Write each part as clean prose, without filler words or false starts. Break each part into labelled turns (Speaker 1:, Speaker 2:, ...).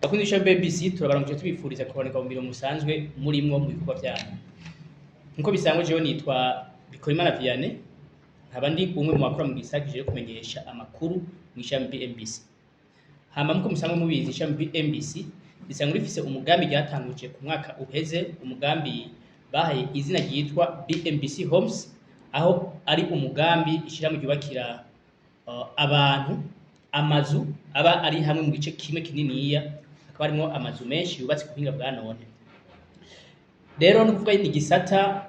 Speaker 1: Bakunzi b'ishami BBC, turabaramukije, tubifuriza kuboneka mu mirimo musanzwe murimwo mu bikorwa vyanyu. Nkuko bisanzwe, jewe nitwa Bikorimana Vianney, nkaba ndi umwe mu bakora mu gisata kijejwe kumenyesha amakuru mu ishami BMBC. Hama nkuko musanzwe mubizi, ishami BMBC risanzwe rifise umugambi ryatanguje ku mwaka uheze, umugambi bahaye izina ryitwa BMBC Homes, aho ari umugambi ishirahamwe ryubakira abantu amazu aba ari hamwe mu gice kimwe kininiya, hakaba harimwo amazu menshi yubatse ku buhinga bwa none. Rero ni ukuvuga ni igisata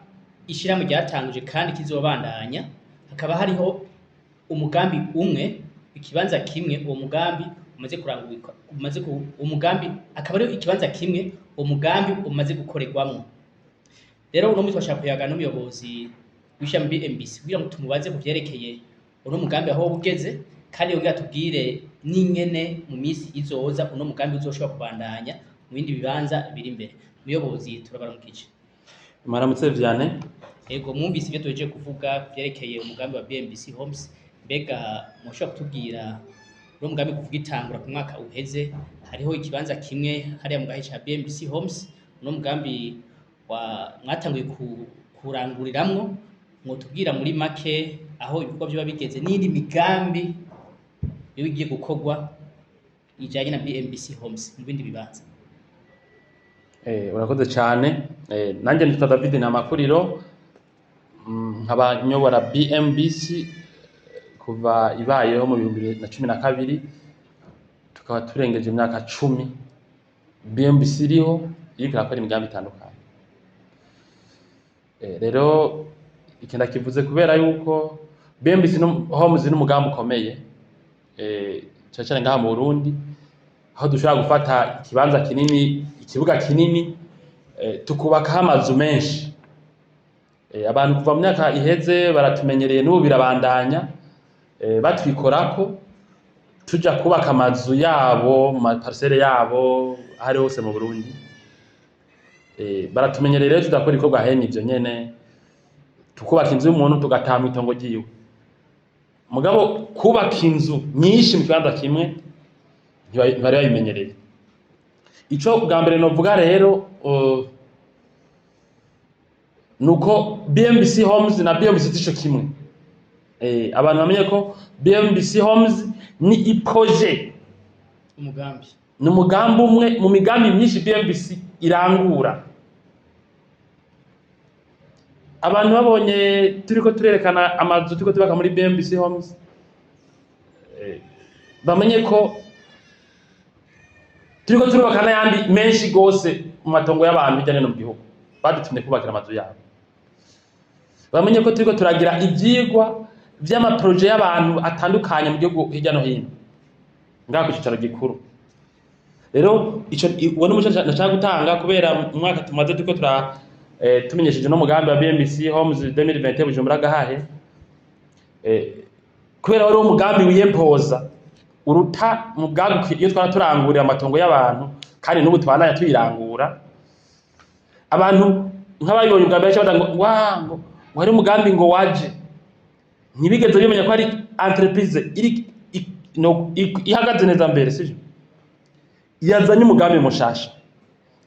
Speaker 1: ishirahamwe ryatanguje kandi kizobandanya. Hakaba hariho umugambi umwe, ikibanza kimwe, uwo mugambi umaze kurangurwa, umaze ku, umugambi akaba ari ikibanza kimwe uwo mugambi umaze gukorerwamwo. Rero uno munsi twashaka kuyaga n'umuyobozi w'ishami BMBC kugira ngo tumubaze ku vyerekeye uno mugambi, aho ugeze, kandi yongere atubwire n'ingene mu minsi izoza uno mugambi uzoshobora kubandanya mu bindi bibanza biri imbere. Muyobozi, turabaramukije.
Speaker 2: Mwaramutse, Vianney.
Speaker 1: Ego, mwumvise ivyo tuhejeje kuvuga ku vyerekeye umugambi wa BMBC Homes. Mbega mushobora kutubwira uno mugambi kuvuga itangura ku mwaka uheze, hariho ikibanza kimwe hariya mu gace ca BMBC Homes uno mugambi wa mwatanguye kuranguriramwo? Mwotubwira muri make aho ibikorwa vyoba bigeze n'iyindi migambi yoba igiye gukorwa ijanye na BMBC Homes mu bindi bibanza?
Speaker 2: Urakoze cyane. Nanjye nitwa David Ntamakuriro, nkaba nyobora BMBC kuva ibayeho mu 2012, tukaba turengeje imyaka 10 BMBC iriho, iriko irakora imigambi itandukanye. Rero iki ndakivuze kubera yuko BMBC Homes ni umugambi ukomeye, cane cane ngaha mu Burundi, aho dushobora gufata ikibanza kinini, ikibuga kinini, tukubakaho amazu menshi. Abantu kuva mu myaka iheze baratumenyereye, n'ubu birabandanya, batwikorako tuja kubaka amazu yabo mu ma parcelles yabo ahari hose mu Burundi. Baratumenyereye rero, tudakora ibikorwa hene ivyo nyene, tukubaka inzu y'umuntu, tugataha mw'itongo ryiwe. Mugabo kubaka inzu nyinshi mu kibanza kimwe ntibari babimenyereye. Ico bwa mbere novuga rero nuko BMBC Homes na BMBC sico kimwe. Abantu bamenye ko BMBC Homes ni i projet.
Speaker 1: Umugambi.
Speaker 2: Ni umugambi umwe mu migambi myinshi BMBC irangura. Abantu babonye turiko turerekana amazu turiko tubaka muri BMBC Homes, bamenye ko turiko turubaka n'ayandi menshi gose mu matongo y'abantu hirya no hino mu gihugu badutumye kubakira amazu yabo. Bamenye ko turiko turagira ivyigwa vy'ama projets y'abantu atandukanye mu gihugu hirya no hino ngaha ku cicaro gikuru. Rero ico uwo ni umuco nashaka gutanga, kubera mu mwaka tumaze turiko tura tumenyesheje no mugambi wa BMBC Homes 2020 Bujumbura Gahahe, kubera wari umugambi wiyempoza uruta mu bwaguke iyo twara turangurira amatongo y'abantu, kandi n'ubu tubandanya tuyirangura. Abantu nk'abayibonye ubwa mbere baca bavuga ngo wa ngo hari umugambi ngo waje, ntibigeze bimenya ko ari entreprise iri no, ihagaze neza mbere, sivyo, yazanye umugambi mushasha.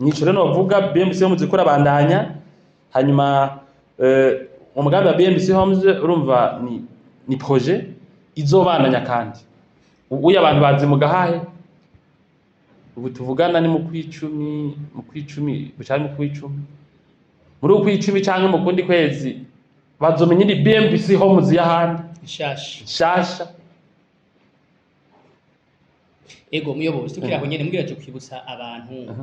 Speaker 2: Nico rero novuga, BMBC Homes ikora bandanya. Hanyuma umugambi wa BMBC Homes, urumva ni projet izobandanya, kandi ubu abantu bazi mu Gahahe. Ubu tuvugana ni mu kwicumi, bucari mu kwicumi, muri ukwicumi canke mu kundi kwezi bazomenya indi BMBC Homes y'ahandi.
Speaker 1: Nshasha.
Speaker 2: Nshasha.
Speaker 1: Ego muyobozi, tukiri aho nyene, mbwira kwibutsa abantu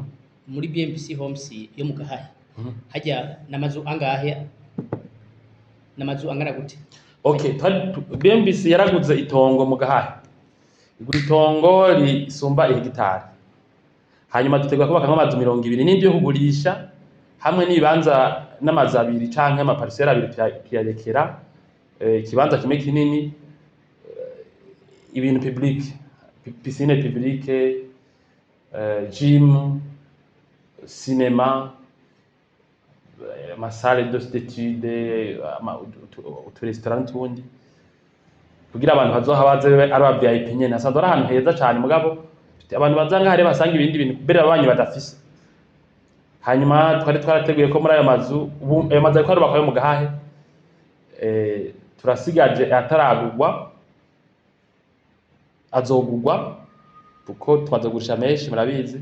Speaker 1: muri BMBC Homes yo mu Gahahe hajya n'amazu angahe, n'amazu angana gute?
Speaker 2: Okay, BMBC yaraguze itongo mu Gahahe, igura itongo risumba ihegitari, hanyuma dutegura kubaka amazu 20 n'indi yo kugurisha, hamwe n'ibibanza n'amazu abiri canke ama parcelles abiri, tuyarekera ikibanza kimwe kinini, ibintu public, piscine publique, gym, cinéma, ama salles d'études, utu restaurant n'utundi, kugira abantu bazoha baze ari aba VIP nyene. Hasanzwe ari ahantu heza cane, mugabo Abantu baza ngaha rero basanga ibindi bintu mbere ababanyi badafise. Hanyuma twari twarateguye ko muri ayo mazu, ubu ayo mazu ariko arubakwa yo mu Gahahe, turasigaje ataragurwa, azogurwa kuko tumaze menshi murabizi.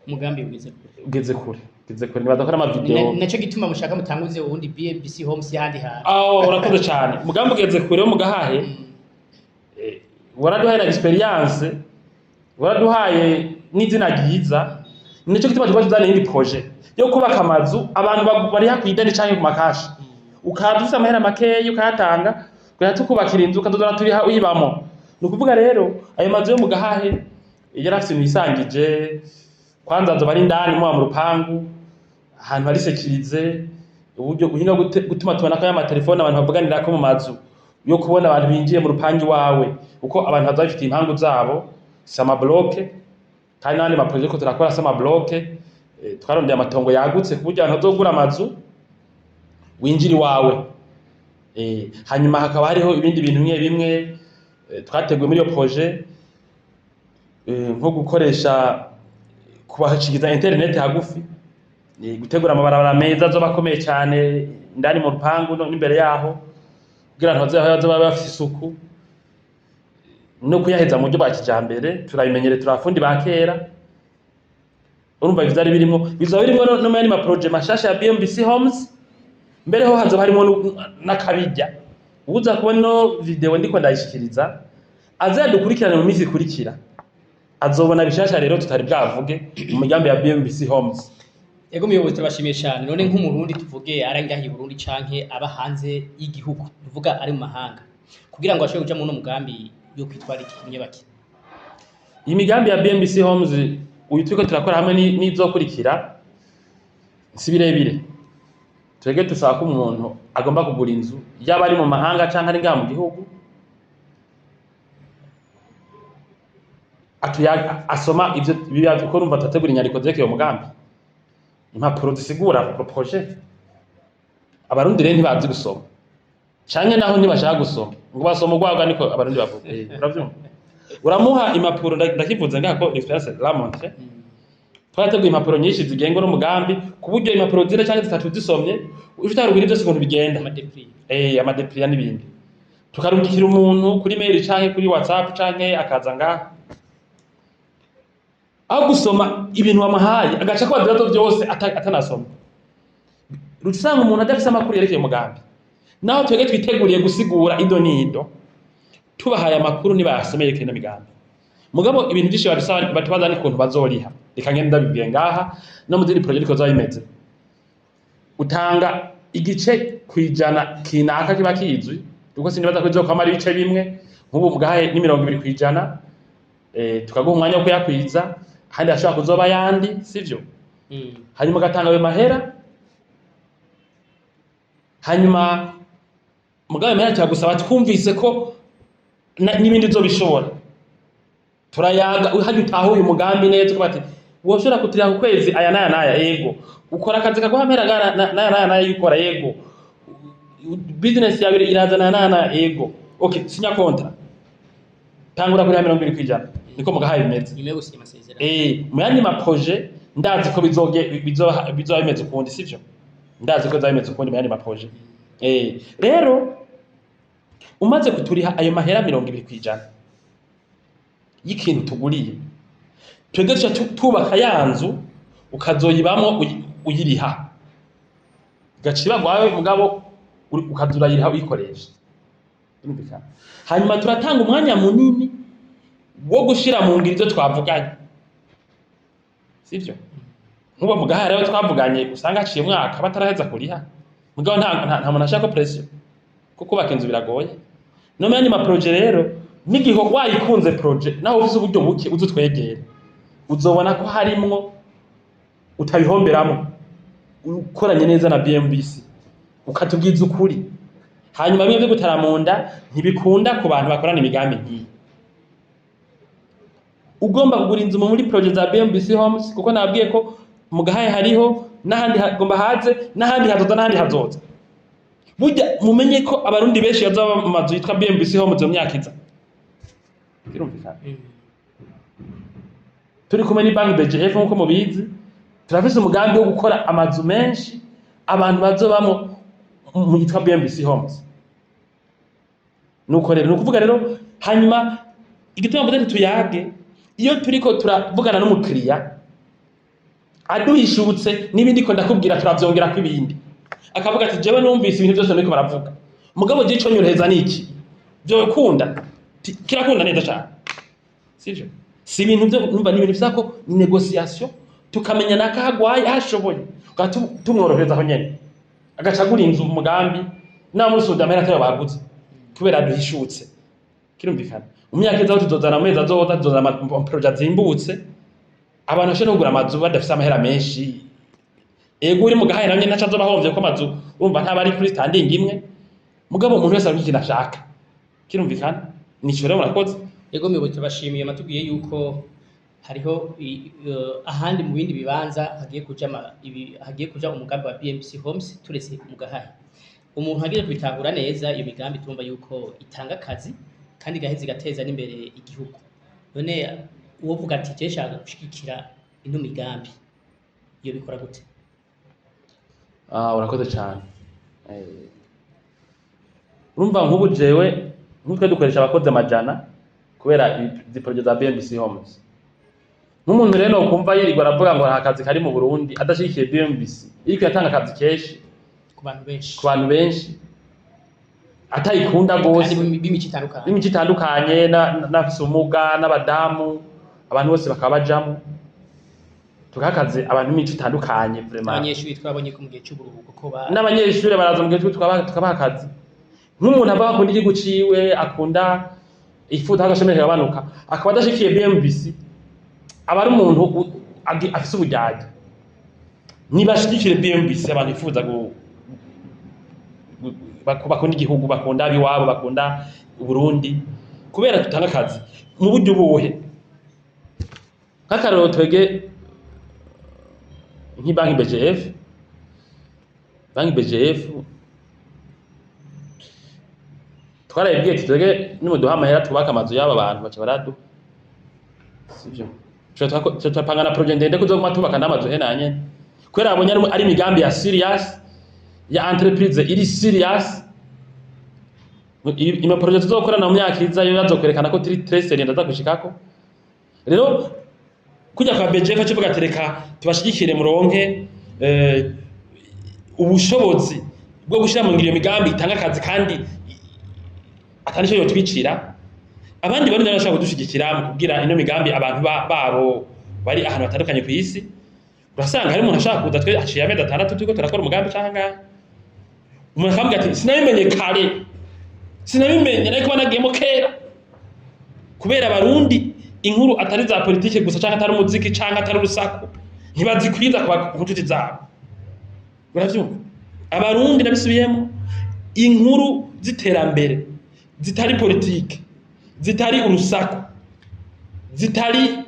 Speaker 1: Umugambi ugeze kure.
Speaker 2: Ugeze kure, ugeze kure, nibaza ko ari amavideo.
Speaker 1: Naco gituma mushaka mutanguze uwundi BMBC Homes y'ahandi hantu.
Speaker 2: Aho urakoze cyane. Umugambi ugeze kure wo mu Gahahe. Waraduhaye na experience, waraduhaye n'izina ryiza. Nico gituma tuba tuzana iyindi projet yo kubaka amazu abantu bariha kw'ideni canke ku makashi. Ukaza ufise amahera makeyi ukayatanga, tugahita tukubakira inzu, ukazoza turiha uyibamo. Ni ukuvuga rero ayo mazu yo mu Gahahe yari afise ibintu yisangije. Kwanza azoba ari indani muba mu rupangu ahantu hari sécurisé, uburyo uhinga gutuma tubona ko y'amatelefone abantu bavuganirako mu mazu, yo kubona abantu binjiye mu rupangu iwawe, kuko abantu baza bafitiye impangu zabo, si amablocs. Kandi n'abandi maprojets ko turakora si amablocs. Twarondeye amatongo yagutse ku buryo abantu bazogura amazu winjira iwawe. Hanyuma hakaba hariho ibindi bintu bimwe bimwe twateguye muri iyo projet, nko gukoresha kubashikiza internet hagufi, gutegura amabarabara meza azoba akomeye cyane indani mu rupangu no n'imbere yaho, kugira ngo baze babe bafise isuku, no kuyaheza mu buryo bwa kijambere. Turabimenyere, turafundi ba kera. Urumva ivyo vyari birimwo, bizoba birimwo no mu yandi maprojets mashasha ya BMBC Homes. Mbere ho hazoba harimwo n'akabirya. Uza kubona ino video ndiko ndayishikiriza, aze yadukurikirane mu minsi ikurikira, azobona bishasha rero tutari bwavuge mu migambi ya BMBC Homes.
Speaker 1: Ego muyobozi, turabashimiye cyane. None nk'umurundi tuvuge ari ngaha i Burundi canke aba hanze y'igihugu, tuvuga ari mu mahanga, kugira ngo ashobore kuja muri uno mugambi yo kwitwara iki kunyabaki?
Speaker 2: Iyi migambi ya BMBC Homes uyu turiko turakora hamwe n'izokurikira si birebire. Twebwe dusaba ko umuntu agomba kugura inzu, yaba ari mu mahanga canke ari ngaha mu gihugu, asoma ivyo biba, kuko urumva turategura inyandiko zerekeye uwo mugambi, impapuro zisigura projet. Abarundi rero ntibazi gusoma, canke naho ntibashaka gusoma, ngo basoma urwagwa, niko abarundi bavuga. Uravyumva, uramuha impapuro. Ndakivuze ngaha ko l'expérience l'a montré. Twarateguye impapuro nyinshi zigenga uno mugambi, ku buryo impapuro zine canke zitatu zisomye ufite haruguru byose ukuntu bigenda.
Speaker 1: Amadépliants.
Speaker 2: Amadépliants n'ibindi, tukarungikira umuntu kuri mail canke kuri WhatsApp canke akaza ngaha, aho gusoma ibintu wamuhaye agaca kubaza ibibazo byose atanasoma. Usanga umuntu adafise amakuru yerekeye umugambi, naho twebwe twiteguriye gusigura ido n'ido, tubahaye amakuru nibayasome yerekeye ino migambi. Mugabo ibintu byinshi badusaba, batubaza n'ukuntu bazoriha. Reka ngende ndabibwiye ngaha, no mu zindi projets ko zoba bimeze. Utanga igice kwijana kinaka kiba kizwi, kuko sinibaza ko bizokwama ari ibice bimwe. Nk'ubu mugahaye ni 20%, tukaguha umwanya wo kuyakwiza, ahandi hashobora kuzoba ayandi, sivyo? Hanyuma ugatanga ayo mahera. Hanyuma mugabo ayo mahera turagusaba twumvise ko n'ibindi uzobishobora. Turayaga hajya utahuye umugambi neza, ukavuga ati woshobora kuturiha ku kwezi aya n'aya n'aya, yego. Ukora akazi kaguha amahera angana n'aya n'aya n'aya yukora, yego. Business yawe irazana n'aya n'aya, yego. Okay, sinya contrat, tangura kuri 20%. Niko mugahaye bimeze.
Speaker 1: Nyuma yo gusinya amasezerano.
Speaker 2: Mu yandi maprojets ndazi ko bizoba bimeze ukundi, sivyo? Ndazi ko bizoba bimeze ukundi mu yandi maprojets. Rero umaze kuturiha ayo mahera 20% y'ikintu tuguriye, twebwe tuca tubaka ya nzu, ukazoyibamwo uyiriha, gaciba gwawe, mugabo ukaza urayiriha uyikoresha. Birumvikana. Hanyuma turatanga umwanya munini wo gushira mu ngiro ivyo twavuganye, sivyo? Nk'ubu mugaha rero twavuganye, usanga haciye umwaka bataraheza kuriha, mugabo nta muntu ashaka ko pression, kuko kubaka inzu biragoye. No mu yandi maprojets rero, n'igihe wayikunze projet, nawe ufise uburyo buke, uze utwegere, uzobona ko harimwo utabihomberamo ukoranye neza na BMBC, ukatubwiza ukuri. Hanyuma bimwe vyo gutara mu nda ntibikunda ku bantu bakorana imigambi nk'iyi. Ugomba kugura inzu muri projet za BMBC Homes, kuko nabwiye ko mu Gahaye hariho n'ahandi hagomba haze, n'ahandi hazoza, n'ahandi hazoza. Burya mumenye ko abarundi benshi bazaba mu mazu yitwa BMBC Homes mu myaka iza. Kirumvikana. Turi kumwe ni banki BGF, nkuko mubizi, turafise umugambi wo gukora amazu menshi abantu bazobamwo mu yitwa BMBC Homes. Nuko rero, nukuvuga rero, hanyuma igituma mvuze nti tuyage, iyo turiko turavugana n'umukiriya aduhishutse n'ibindi ko ndakubwira, turavyongerako ibindi, akavuga ati: "Jewe numvise ibintu byose muriko baravuga, mugabo je ico nyoroheza niki vyokunda." Kirakunda neza cane, sivyo? Si ibintu byo numva, ni ibintu bisaba ko ni négociation, tukamenya naka hagwaye hashoboye, tumworohereza aho nyene, agaca agura inzu umugambi namusuda amahera atayo baguze kubera duhishutse. Kirumvikana. Mu myaka izaho tuzozana, amezi azoza tuzozana ama projets azimbutse, abantu bashobora kugura amazu badafise amahera menshi. Ego, uri mu gahaye namye ntaco azoba ahomvye, ko amazu urumva ntaba ari kuri standing imwe, mugabo umuntu wese aronka ikintu ashaka. Kirumvikana. Nico rero, murakoze.
Speaker 1: Ego muyobozi, turabashimiye. Matubwiye yuko hariho ahandi mu bindi bibanza hagiye kuja umugambi wa BMC Homes turetse mu Gahahe. Umuntu agiye kubitahura neza, iyo migambi turumva yuko itanga akazi kandi igaheza igateza n'imbere igihugu. None uwovuga ati: "Je nshaka gushigikira ino migambi", iyo bikora gute?
Speaker 2: Ah, urakoze cyane. Urumva nk'ubu jewe nk'utwe dukoresha abakozi 100 kubera izi projets za BMBC Homes. Nk'umuntu rero nokumva yirirwa aravuga ngo nta kazi kari mu Burundi adashigikiye BMBC iriko iratanga akazi kenshi
Speaker 1: ku bantu benshi,
Speaker 2: ku bantu benshi, atayikunda
Speaker 1: kandi
Speaker 2: gose,
Speaker 1: b'imico itandukanye,
Speaker 2: n'imico itandukanye, n'abafise ubumuga, n'abadamu, abantu bose bakaba bajamo, tugaha akazi abantu b'imico itandukanye vraiment.
Speaker 1: Abanyeshuri twabonye ko mu gihe c'uburuhuko ko ba
Speaker 2: N'abanyeshuri baraza mu gihe tukabaha akazi. Nk'umuntu ava akunda igihugu ciwe, akunda ifuta agashomeri kagabanuka, akaba adashikiye BMBC, aba ari umuntu afise uburyarya. Nibashigikire BMBC abantu bifuza bakunda igihugu, bakunda abiwabo, bakunda Uburundi, kubera dutanga akazi mu buryo buhe? Nk'akarorero, twege nk'ibanki BGF, banki BGF twarayibwiye ati: "Twege nimuduha amahera twubaka amazu y'aba bantu", baca baraduha, sivyo? Tuca turapanga na projet ndende kuzoguma tubaka n'amazu henanye, kubera babonye ari imigambi ya serious, ya entreprise iri serious. Ima projet tuzokorana mu myaka iza yo yazokwerekana ko turi très sérieux. Ndaza gushikako rero kujya kwa BGF kivuga ati: "Reka tubashigikire muronke ubushobozi bwo gushira mu ngiro iyo migambi itanga akazi kandi atari cyo yotwicira." Abandi bari bashobora kudushigikira mu kubwira ino migambi abantu babo bari ahantu hatandukanye ku isi. Urasanga hari umuntu ashaka kuza, twe haciye amezi 6 turiko turakora umugambi canke ngahe, umuntu akambwira ati: "Sinabimenye kare, sinabimenye, ariko nagiyemo kera." Kubera Abarundi inkuru atari za politike gusa, canke atari umuziki, canke atari urusaku, ntibazikwiza ku nshuti zabo. Uravyumva? Abarundi, nabisubiyemo, inkuru z'iterambere zitari politike, zitari urusaku, zitari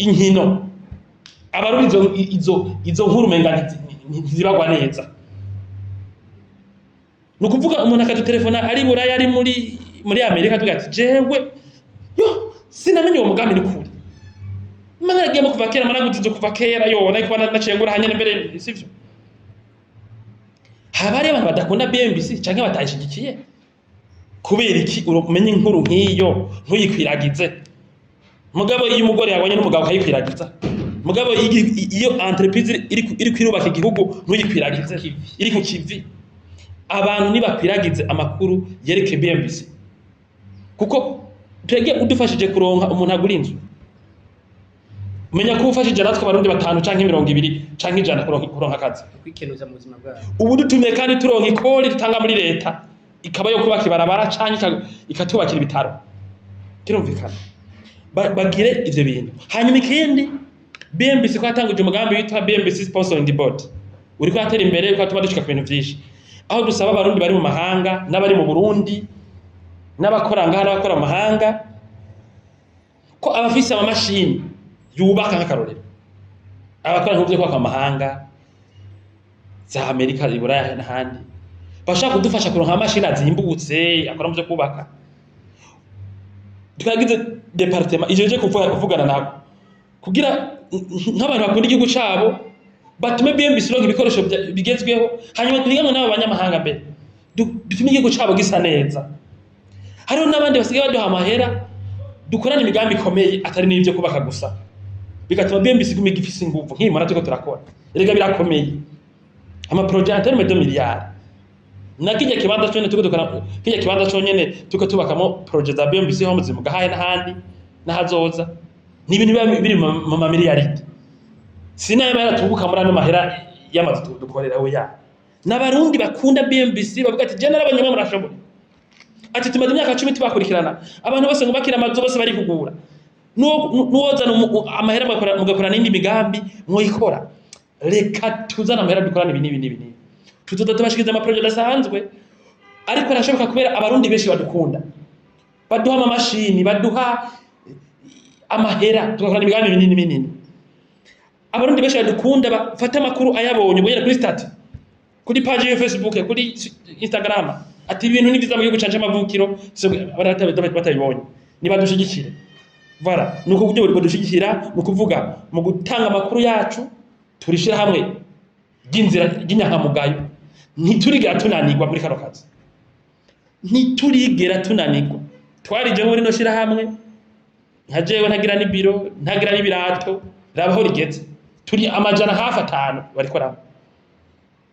Speaker 2: inkino, Abarundi izo nkuru umenga ntizibagwa neza. Ni ukuvuga umuntu akadutelefona ari Buraya, ari muri Amerika, tuvuga ati: "Jewe yo sinamenye uwo mugambi, ni kure mana nagiyemo kuva kera, mana gutizo kuva kera, yo nari kuba naciye ngura hanyene mbere", sivyo? Haba hariyo abantu badakunda BMBC canke batayishigikiye. Kubera iki umenye inkuru nk'iyo ntuyikwiragize? Mugabo iyo umugore yabonye n'umugabo akayikwiragiza, mugabo iyo entreprise iri kwirubaka igihugu ntuyikwiragize?
Speaker 1: Iri ku kivi.
Speaker 2: Iri ku kivi. Abantu nibakwiragize amakuru yereke BMBC, kuko twebwe udufashije kuronka umuntu agura inzu, menya ko ufashije natwe Abarundi 5 canke 20 canke 100 kuronka akazi,
Speaker 1: kwikenuza mu buzima bwabo.
Speaker 2: Ubu dutumye kandi turonka ikori dutanga muri leta, ikaba yo kubaka ibarabara canke ikatubakira ibitaro. Kirumvikana. Bagire ivyo bintu. Hanyuma ikindi, BMBC ko yatanguje umugambi witwa BMBC Sponsoring Board, uriko uratera imbere, uriko uratuma dushika ku bintu vyinshi, aho dusaba Abarundi bari mu mahanga n'abari mu Burundi n'abakora ngaha n'abakora mu mahanga, ko abafise amamashini yubaka, nk'akarorero abakora nk'ivyo kubaka mu mahanga za Amerika, Iburaya n'ahandi, bashaka kudufasha kuronka amamashini azimbutse akora mu vyo kubaka. Twagize département ijeje kuvugana nabo kugira nk'abantu bakunda igihugu cabo batume BMBC ironka ibikoresho bigezweho, hanyuma duhiganwe n'abo banyamahanga mbere, dutume igihugu cabo gisa neza. Hariho n'abandi basigaye baduha amahera, dukorana imigambi ikomeye atari n'ivyo kubaka gusa, bigatuma BMBC iguma igifise inguvu. Nk'iyi mura turiko turakora, erega birakomeye, ama projets en terme de milliards. Na kirya kibanza conyene turiko dukora, kirya kibanza conyene turiko tubakamo projets za BMBC Homes mu Gahahe n'ahandi n'ahazoza, ni ibintu biba biri mu mamiliyaridi. Sinayo mahera tubuka muri ano mahera y'amazu dukorera, oya. N'Abarundi bakunda BMBC bavuga ati: "Je narabonye mwe murashoboye." Ati: "Tumaze imyaka 10 tubakurikirana, abantu bose ngo bakira amazu bose bari kugura. Nuwozana amahera mugakora n'indi migambi mwoyikora. Reka tuzane amahera dukorane ibi n'ibi n'ibi n'ibi." Tuzoza tubashikiriza ama projets adasanzwe, ariko arashoboka kubera Abarundi benshi badukunda, baduha amamashini, baduha amahera, tugakorana imigambi minini minini. Abarundi benshi badukunda bafata amakuru ayabonye ubwo nyene kuri statut, kuri page ya Facebook, kuri Instagram, ati: "Ibintu ni vyiza mu gihugu canje c'amavukiro." So, batabibonye nibadushigikire. Voilà, nuko uburyo budushigikira ni ukuvuga mu gutanga amakuru yacu. Turishira hamwe ry'inzira ry'inyankamugayo, ntiturigera tunanirwa muri kano kazi, ntiturigera tunanirwa. Twarije muri no shirahamwe nka jewe ntagira n'ibiro, ntagira n'ibirato, raba aho rigeze. Turi 500 barikoramo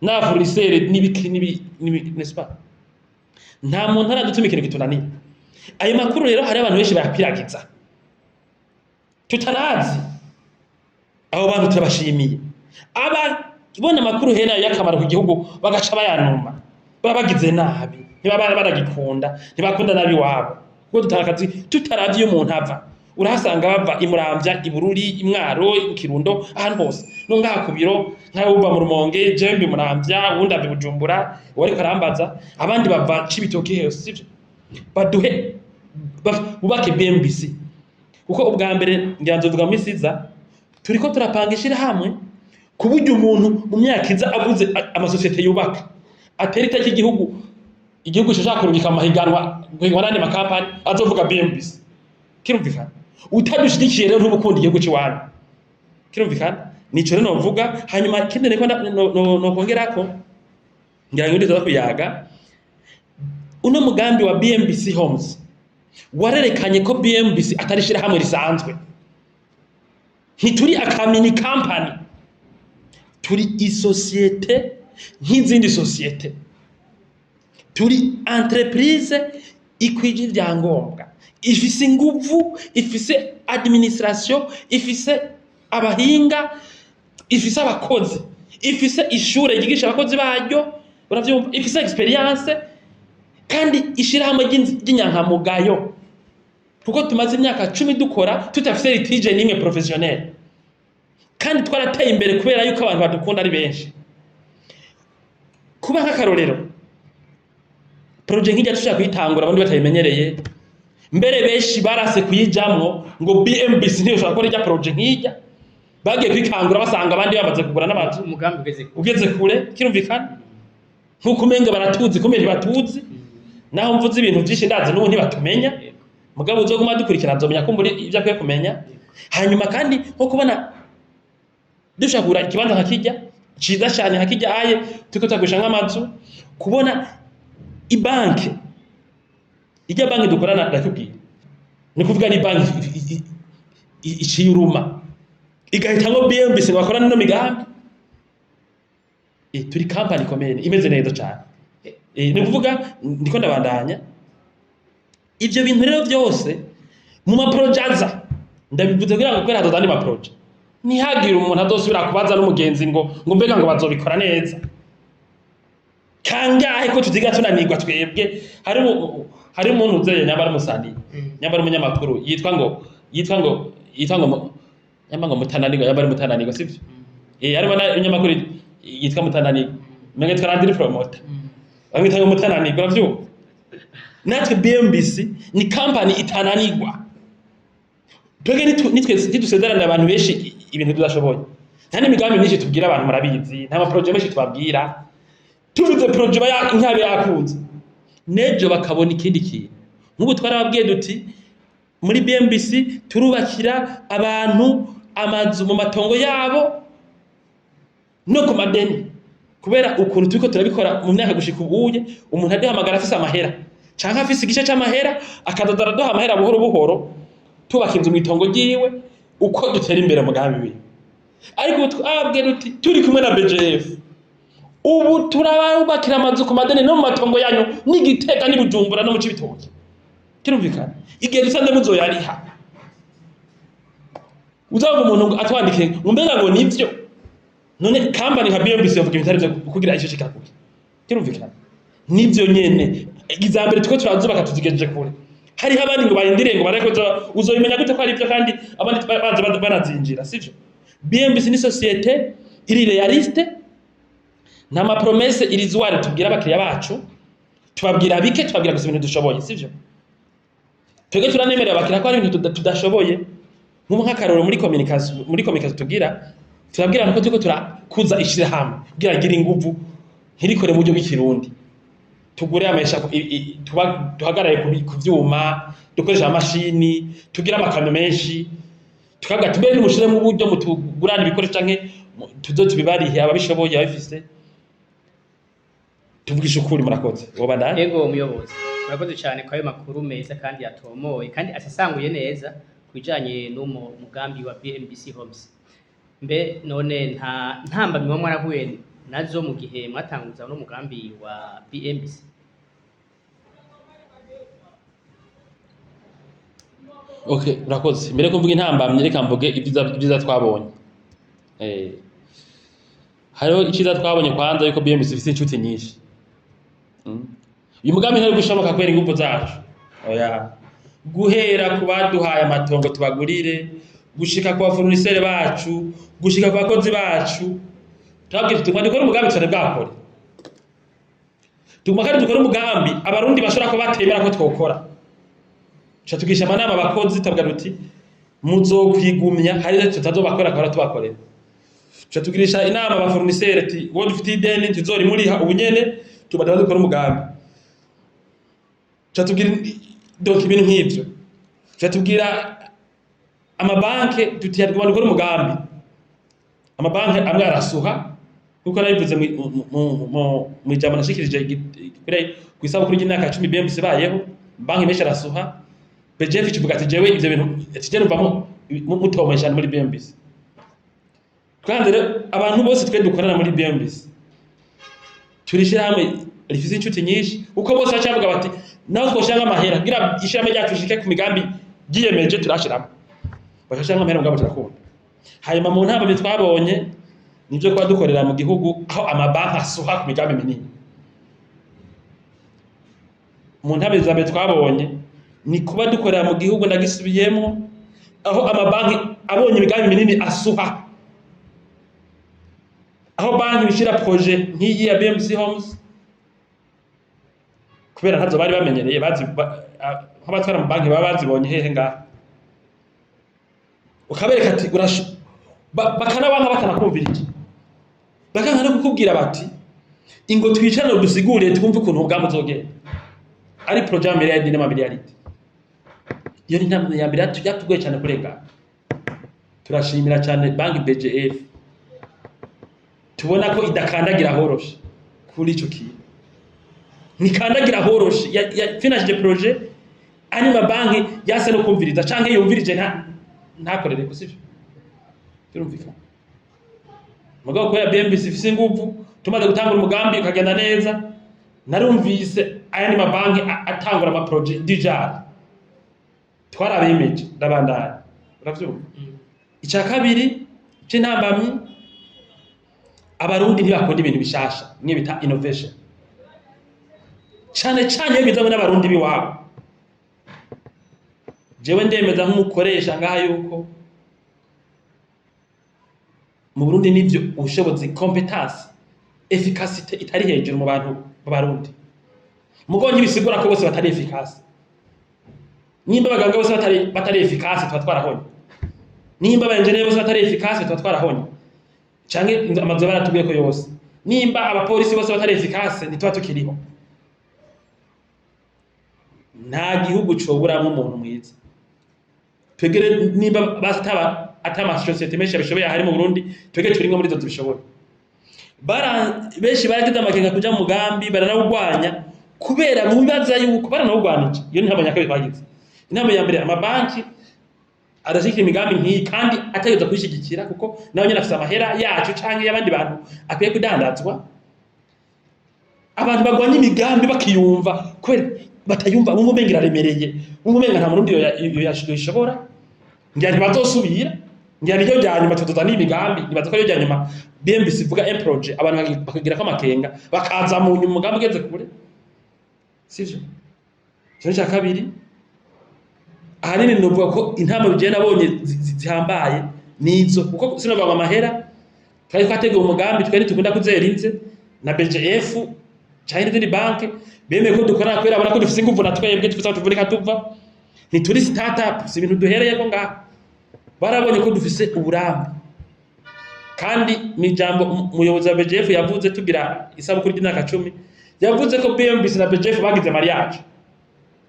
Speaker 2: na fournisseur n'ibiki n'ibi, n'est-ce pas? Nta muntu aradutuma ikintu kitunaniye. Ayo makuru rero hari abantu benshi bayakwiragiza tutanazi. Abo bantu turabashimiye, ababona amakuru hena y'akamaro ku gihugu bagaca bayanuma, baba bagize nabi, ntibaba baragikunda, ntibakunda nabi iwabo, kuko dutanga akazi tutaravye iyo umuntu ava. Urahasanga bava i Muramvya, i Bururi, i Mwaro, i Kirundo, ahantu hose, no ngaha ku biro, nkawe uva mu Rumonge, jewe mbi Muramvya, uwundi ava i Bujumbura, uwariko arambaza, abandi bava Cibitoke hose, sivyo? Baduhe bubake BMBC, kuko ubwa mbere ngira nzovuga mu misi iza, turiko turapanga ishirahamwe ku buryo umuntu mu myaka iza avuze amasosiyete yubaka atera iteka igihugu, igihugu gishobora kurungika amahiganwa guhiganwa n'andi makampani, azovuga BMBC. Kirumvikana, utadushigikiye rero ntubukunda igihugu c'iwanyu. Kirumvikana, nico rero novuga. Hanyuma ikindi niko nokongerako, ngira ngo ndizoza kuyaga, uno mugambi wa BMBC Homes warerekanye ko BMBC atari ishirahamwe risanzwe. Ntituri aka mini company, turi isosiyete nk'izindi sosiyete, turi entreprise ikwije ibyangombwa, ifise inguvu, ifise administration, ifise abahinga, ifise abakozi, ifise ishure ryigisha abakozi baryo, uravyumva, ifise expérience, kandi ishirahamwe ry'inyankamugayo, kuko tumaze imyaka 10 dukora tutafise litige n'imwe professionnel, kandi twarateye imbere kubera yuko abantu badukunda ari benshi. Kuba nk'akarorero, projet nk'ijya dushaka kuyitangura abandi batayimenyereye, mbere benshi barase kuyijamwo ngo BMBC ntiyoshobora gukora ijya projet nk'ijya, bagiye kwikangura basanga abandi bamaze kugura n'amazu.
Speaker 1: Umugambi ugeze kure.
Speaker 2: Ugeze kure, kirumvikana, nk'uko umenga baratuzi, kumbe ntibatuzi. Naho mvuze ibintu byinshi, ndazi n'ubu ntibatumenya. Mugabo uzoguma dukurikirana nzomenya ko muri ibyo akwiye kumenya. Hanyuma kandi nko kubona dushobora kugura ikibanza nka kijya ciza cyane nka kijya aye turiko turagurisha nk'amazu, kubona ibanke, ijya banki dukorana, ndakubwira, ni kuvuga ni banki iciye uruma igahitamwo BMBC ngo bakorane ino migambi. Turi company ikomeye imeze neza cyane. Ni kuvuga ndiko ndabandanya ivyo bintu rero byose mu ma projets aza, ndabivuze kugira ngo kubera hazoza andi ma projets, ntihagire umuntu azosubira kubaza n'umugenzi ngo mbega ngo bazobikora neza kangahe, ko tutiga tunanirwa twebwe. Hari umuntu uzeye, nyamba ari umusani, nyamba ari umunyamakuru, yitwa ngo nyamba ngo Mutananirwa, nyamba ari Mutananirwa, sivyo? Harimo n'umunyamakuru yitwa Mutananirwa, menga yitwa Landry Promoter, bamwita ngo Mutananirwa, uravyumva? Natwe BMBC ni company itananirwa. Twebwe nitwe ntidusezerana abantu benshi ibintu tudashoboye. Nta n'imigambi myinshi tubwira abantu, murabizi, nta ma projets menshi tubabwira. Tuvuze projet nkabe yakunze, nejo bakabona ikindi kintu. Nk'ubu twarababwiye duti Muri BMBC turubakira abantu amazu mu matongo yabo no ku madeni, kubera ukuntu turiko turabikora mu myaka gushika ubuye, umuntu aduhamagara afise amahera canke afise igice c'amahera, akazoza araduha amahera buhoro buhoro, tubaka inzu mw'itongo ryiwe uko dutera imbere mugambi wiwe. Ariko ubu twababwiye duti turi kumwe na BGF, ubu turabubakira amazu ku madeni no mu matongo yanyu, n'Igitega, n'i Bujumbura, no mu Cibitoke. Kirumvikana, igihe dusanze muzoyariha, uzaba umuntu ngo atwandikiye ngo mbega ngo nivyo? None company nka BMBC yavuga ibintu bitari vyo kugira ico shikakuye? Kirumvikana, nivyo nyene. Iza mbere turiko turazubaka, tuzigejeje kure. Hariho abandi ngo barindiriye ngo bareko. Uzobimenya gute ko ari ivyo kandi abandi baza banazinjira? Sivyo. BMBC ni société iri réaliste. Nta ma promesses illusoires tubwira abakiriya bacu. Tubabwira bike, tubabwira gusa ibintu dushoboye, sivyo? Twebwe turanemerera abakiriya ko hari ibintu tudashoboye. Nk'ubu nk'akarorero, muri communication tugira, turabwira abantu ko turiko turakuza ishirahamwe kugira agire inguvu, ntirikore mu buryo bw'ikirundi, tugure amesha tuba duhagarare ku vyuma, dukoresha amashini, tugire amakamyo menshi. Tukavuga ati mbere nimushiremo uburyo mutugurane ibikoresho canke tuze tubibarihe, ababishoboye, ababifise. Tuvugisha ukuri. Murakoze, wobandanya.
Speaker 1: Ego muyobozi, murakoze cyane kwa ayo makuru meza kandi yatomoye kandi asesanguye neza ku bijanye n'umo mugambi wa BMBC Homes. Mbe none nta ntambamyi muba mwarahuye nazo mu gihe mwatanguza uno mugambi wa BMBC?
Speaker 2: Okay, urakoze. Mbere ko mvuga intambamyi, reka mvuge ibyiza twabonye. Hariho icyiza twabonye kwanza, yuko BMBC ifise inshuti nyinshi. Uyu mugambi ntari gushoboka kubera ingufu zacu, oya. Guhera ku baduhaye amatongo tubagurire, gushika ku ba fournisseurs bacu, gushika ku bakozi bacu, tubabwira tuti dukore umugambi tutari bwakore, tuguma kandi dukore umugambi Abarundi bashobora kuba batemera ko twokora. Tuca tugisha amanama abakozi, tukavuga duti muzokwigumya, hari ivyo tutazobakora akaba tubakorera. Tuca tugirisha inama aba fournisseurs ati wowe dufitiye ideni ntizorimuriha ubu nyene, tuba dukora umugambi. Tuca tugira donc ibintu nk'ivyo. Tuca tubwira amabanke tuti tugomba dukore umugambi. Amabanke amwe arasuha, nkuko nabivuze mw'ijambo nashikirije kw'isabukuru ry'imyaka 10 BMBC ibayeho. Banki menshi arasuha. BGF kivuga ati jewe ivyo bintu ati je numvamo mutomesha muri BMBC. Kandi rero abantu bose twe dukorana muri BMBC, turi ishirahamwe rifise inshuti nyinshi, uko bose baca bavuga bati naho twoshiramo amahera kugira ishirahamwe ryacu rishike ku migambi ryiyemeje, turashiramo. Bagashiramo amahera, mugabo turakunda. Hanyuma mu ntambamyi twabonye, nivyo kuba dukorera mu gihugu aho amabanki asuha ku migambi minini. Mu ntambamyi za mbere twabonye ni kuba dukorera mu gihugu, ndagisubiyemo, aho amabanki abonye imigambi minini asuha, aho banki bishira projet nk'iyi ya BMC Homes, kubera ntazo bari bamenyereye. Bazi nk'abatwara mu banki baba bazibonye hehe ngaha? Ukabereka ati bakanabanka, batanakumvirije, bakanka no kukubwira bati ingo twicarane dusigure twumve ukuntu umugambi uzogenda, ari projet ya miliyaridi n'amamiliyaridi. Iyo ni intambwe ya mbere yatugoye cyane kurengana. Turashimira cyane banki BGF, tubona ko idakandagira horoshe kuri ico kintu, ntikandagira horoshe. Ya financé projet ari mabanki yase no kumviriza canke yumvirije ntakorere ko, sivyo? Birumvikana. Mugabo kubera BMBC ifise inguvu, tumaze gutangura umugambi ukagenda neza, narumvise ayandi mabanki atangura ama projets déjà. Twarabemeje. Ndabandanya, uravyumva? Icya kabiri c'intambamyi, Abarundi ntibakunda ibintu bishasha, mwe bita innovation, cane cane iyo bizanywe n'Abarundi b'iwabo. Jewe ndemeza nk'umukoresha ngaha yuko mu Burundi nivyo ubushobozi, compétence, efficacité itari hejuru mu bantu b'Abarundi. Mugabo ntibisigura ko bose batari efficace. Nimba abaganga bose batari efficace, tuba twarahonye. Nimba aba engineer bose batari efficace, tuba twarahonye, canke amazu baratubwiye ko yose. Nimba abapolisi bose batari efficace, ntituba tukiriho. Nta gihugu coburamwo umuntu mwiza. Twegere nimba bataba ata amasosiyete menshi abishoboye ahari mu Burundi, twegere turi imwe muri zo zibishoboye. Bara benshi baragize amakenga kuja mu mugambi, baranawugwanya kubera bibaza yuko baranawugwanije. Iyo ni intambwe nyakabiri twagize. Intambwe ya mbere, amabanki arashigikira imigambi nk'iyi kandi ategerezwa kuyishigikira, kuko nawe nyene afise amahera yacu canke y'abandi bantu akwiye kudandazwa. Abantu bagwanya imigambi bakiyumva kubera batayumva, bumva umenga iraremereye, bumva umenga nta murundi yoyishobora, ngira ntibazosubira, ngira niryo rya nyuma tuzoza n'imigambi. Nibaza ko ariryo rya nyuma BMBC ivuga un projet, abantu bakagirako amakenga, bakaza mu nyuma umugambi ugeze kure, sivyo? Ikintu cya kabiri ahanini novuga ko intambwe jewe nabonye zihambaye nizo, kuko sinovuga ngo amahera twari twateguye umugambi, twari ntitukunda kuzera inze na BGF canke n'izindi banke bemeye ko dukorana, kubera babona ko dufise inguvu na twebwe dufise aho tuvunika tuva, ntituri start-up, si ibintu duhereyeko ngaha. Barabonye ko dufise uburambe. Kandi mw'ijambo umuyobozi wa BGF yavuze tugira isabukuru ry'imyaka 10, yavuze ko BMBC na BGF bagize mariage,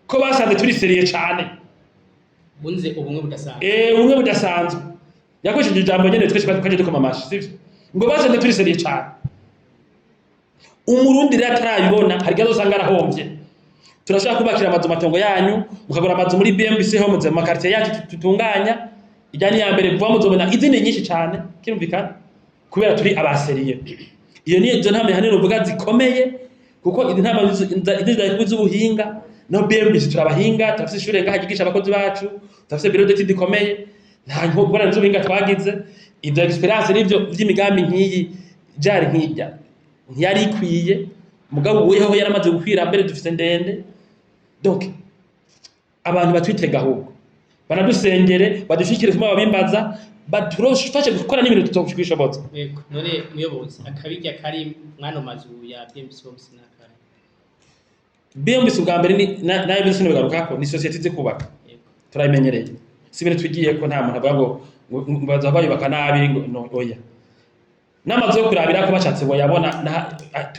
Speaker 2: ko basanze turi sérieux cane.
Speaker 1: Bunze ubumwe budasanzwe.
Speaker 2: Ubumwe budasanzwe. Yakoresheje ijambo nyene twese twaje dukoma amashi, sivyo? Ngo basanze turi sérieux cane. Umurundi rero atarabibona, hari igihe azosanga arahomvye. Turashaka kubakira amazu matongo yanyu, mukagura amazu muri BMBC Homes mu makartier yacu tutunganya. Ijya ni iya mbere, vuba muzobona izindi nyinshi cane, kirumvikana, kubera turi aba sérieux. Iyo ni izo ntambwe hanini uvuga zikomeye, kuko izi ntambwe izi z'ubuhinga no BMBC turabahinga, turafise ishure ngaha ryigisha abakozi bacu, turafise bureau d'études ikomeye, nta ngorane z'ubuhinga twagize. Ivyo expérience n'ivyo vy'imigambi nk'iyi jari nk'ijya ntiyari ikwiye, mugabo ubuyeho yaramaze gukwira, mbere dufise ndende. Donc abantu batwitega, ahubwo banadusengere, badushikire kuma babimbaza, baturufashe gukora n'ibintu tutokwishoboza.
Speaker 1: Yego, none muyobozi, akabirya kari mwano mazu ya BMBC Homes n'akari?
Speaker 2: BMBC ubwa mbere ni nayo bisi bigarukako, ni société izi kubaka. Turabimenyereye, si ibintu twigiye ko nta muntu avuga ngo baza bayubaka nabi, ngo no, oya. N'amazu yo kurabira ko bashatse boyabona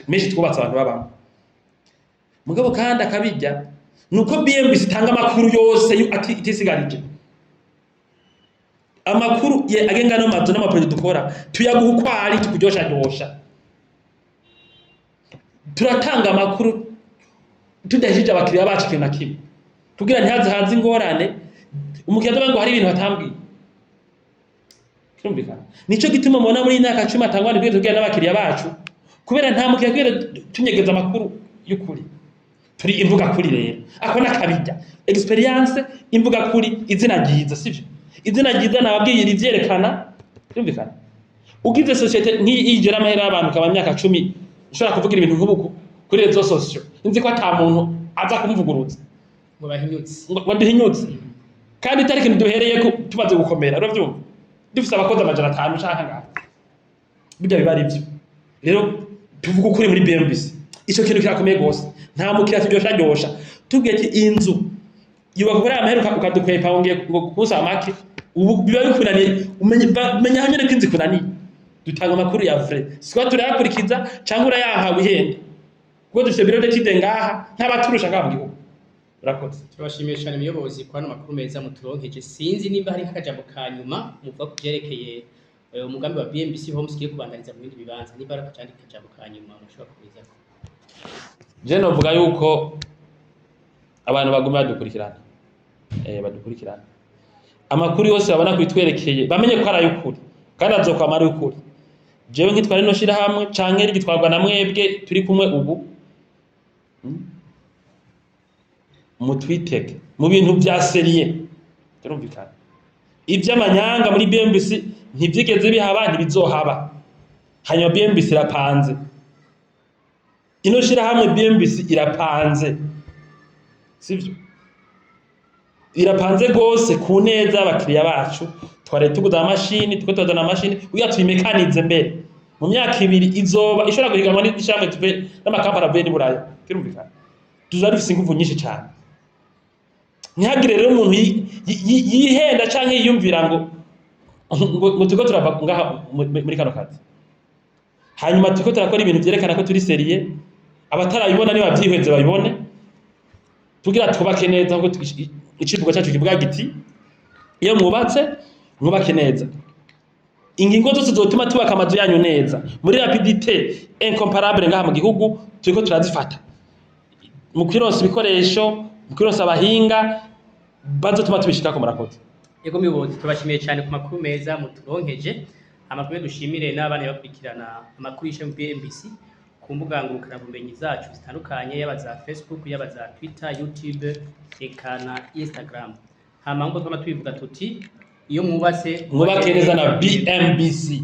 Speaker 2: menshi twubatse abantu babamo. Mugabo kandi akabijya nuko BMBC itanga amakuru yose itisigarije amakuru ye agenga no mazu n'ama projets dukora, tuyaguha uko ari, tukuryoshadosha. Turatanga amakuru tudahishije abakiriya bacu ikintu na kimwe, kugira ntihaze haze ingorane, umukiriya avuga ngo hari ibintu batambwiye. Kirumvikana, nico gituma mubona muri iyi myaka 10 atangwa nibwo tubwira n'abakiriya bacu, kubera nta mukiriya kubera tunyegeza amakuru y'ukuri. Turi imvuga kuri rero, ako nakabijya expérience, imvuga kuri, izina ryiza, sivyo? Izina ryiza nababwiye rivyerekana. Kirumvikana, ugize société nk'iyi igera amahera y'abantu kaba myaka 10, ushobora kuvugira ibintu nk'ubu kuri réseaux sociaux, nzi ko ata muntu aza kumvuguruza.
Speaker 1: Ngo bahinyutse.
Speaker 2: Ngo baduhinyutse, kandi itari ikintu duhereye ko tumaze gukomera, uravyumva, dufise abakozi 500 canke ngaha, burya biba ari byo. Rero tuvuga ukuri muri BMBC, ico kintu kirakomeye gose. Nta mukiriya turyosha tubwiye ati inzu yubaka kuri aya mahera, ukadukwepa ngo ngiye ngo kusaba make, ubu biba bikunaniye. Umenya aho nyene ko inzu ikunaniye. Dutanga amakuru ya vrai, sikuba turayakurikiza canke urayanka wihende, kuko dufise bureau d'études ngaha ntabaturusha ngaha mu gihugu. Urakoze.
Speaker 1: Turabashimiye cyane muyobozi kwa ano makuru meza muturonkeje. Sinzi nimba hari nk'akajambo ka nyuma muvuga ku vyerekeye umugambi wa BMBC Homes ugiye kubandaniza mu bindi bibanza, nimba ari akajambo ka nyuma mushobora kugezako.
Speaker 2: Je novuga yuko abantu baguma badukurikirana, badukurikirana amakuru yose babona kubitwerekeye, bamenye ko ari ay'ukuri kandi azokwama ari ukuri. Jewe nkitwara rino shirahamwe canke rigitwarwa na mwebwe turi kumwe ubu, Mutwitege mu bintu vya sérieux. Turumvikana, ivy'amanyanga muri BMBC ntivyigeze bihaba, ntibizohaba. Hanyuma BMBC irapanze, ino shirahamwe BMBC irapanze, sivyo? Irapanze gose ku neza y'abakiriya bacu. Twari tuguze amashini, tuko tuzana amashini kugira tuyimekanize mbere mu myaka 2 izoba ishobora guhiganwa n'ishirahamwe tuve n'amakampani avuye n'i Buraya. Kirumvikana, tuzaba dufise inguvu nyinshi cane. Ntihagire rero umuntu yihenda canke yiyumvira ngo turiko turava ngaha muri kano kazi. Hanyuma turiko turakora ibintu vyerekana ko turi sérieux. Abatarabibona nibavyihweze babibone, tugira twubake neza nkuko icivugo cacu kivuga giti. Iyo mwubatse, mwubake neza. Ingingo zose zotuma tubaka amazu yanyu neza muri rapidité incomparable ngaha mu gihugu, turiko turazifata mu kwironsa ibikoresho, mu kwironsa abahinga bazotuma tubishikako. Murakoze.
Speaker 1: Yego muyobozi, turabashimiye cyane ku makuru meza muturonkeje. Amakuru dushimire n'abana bakurikirana amakuru y'ishami BMBC ku mbuga ngurukanabumenyi zacu zitandukanye, yaba za Facebook, yaba za Twitter, YouTube eka na Instagram. Hama nkuko twama tubivuga tuti: iyo mwubatse,
Speaker 2: mwubake neza na BMBC.